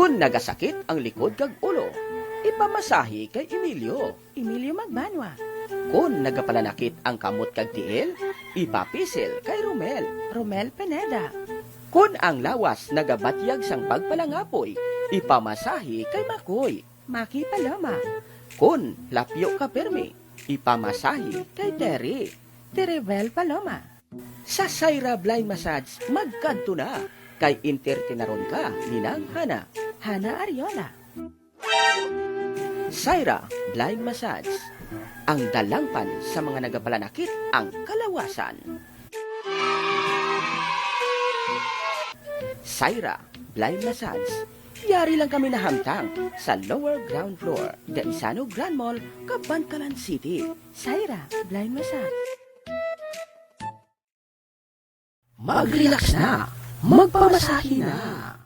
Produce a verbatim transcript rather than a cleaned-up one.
Kon nagasakit ang likod kag ulo, ipamasahe kay Emilio. Emilio Magbanwa. Kon nagapalanakit ang kamot kag tiil, ipapisil kay Romel. Romel Pineda. Kon ang lawas nagabatyag sang pagpalangapoy, ipamasahe kay Makoy. Maki Paloma. Kon lapyo ka pirmi, ipamasahe kay Terry. Teribel Paloma. Sa Syra Blind Massage, magkadto na kay entertinaron ka ni Nang Hana. Hana Ariola. Syra Blind Massage, ang dalangpan sa mga nagapalanakit ang kalawasan. Syra Blind Massage, yari lang kami nahamtang sa lower ground floor, Gaisano Grand Mall, Kabankalan City. Syra Blind Massage. Mag-relax na, magpamasahe na.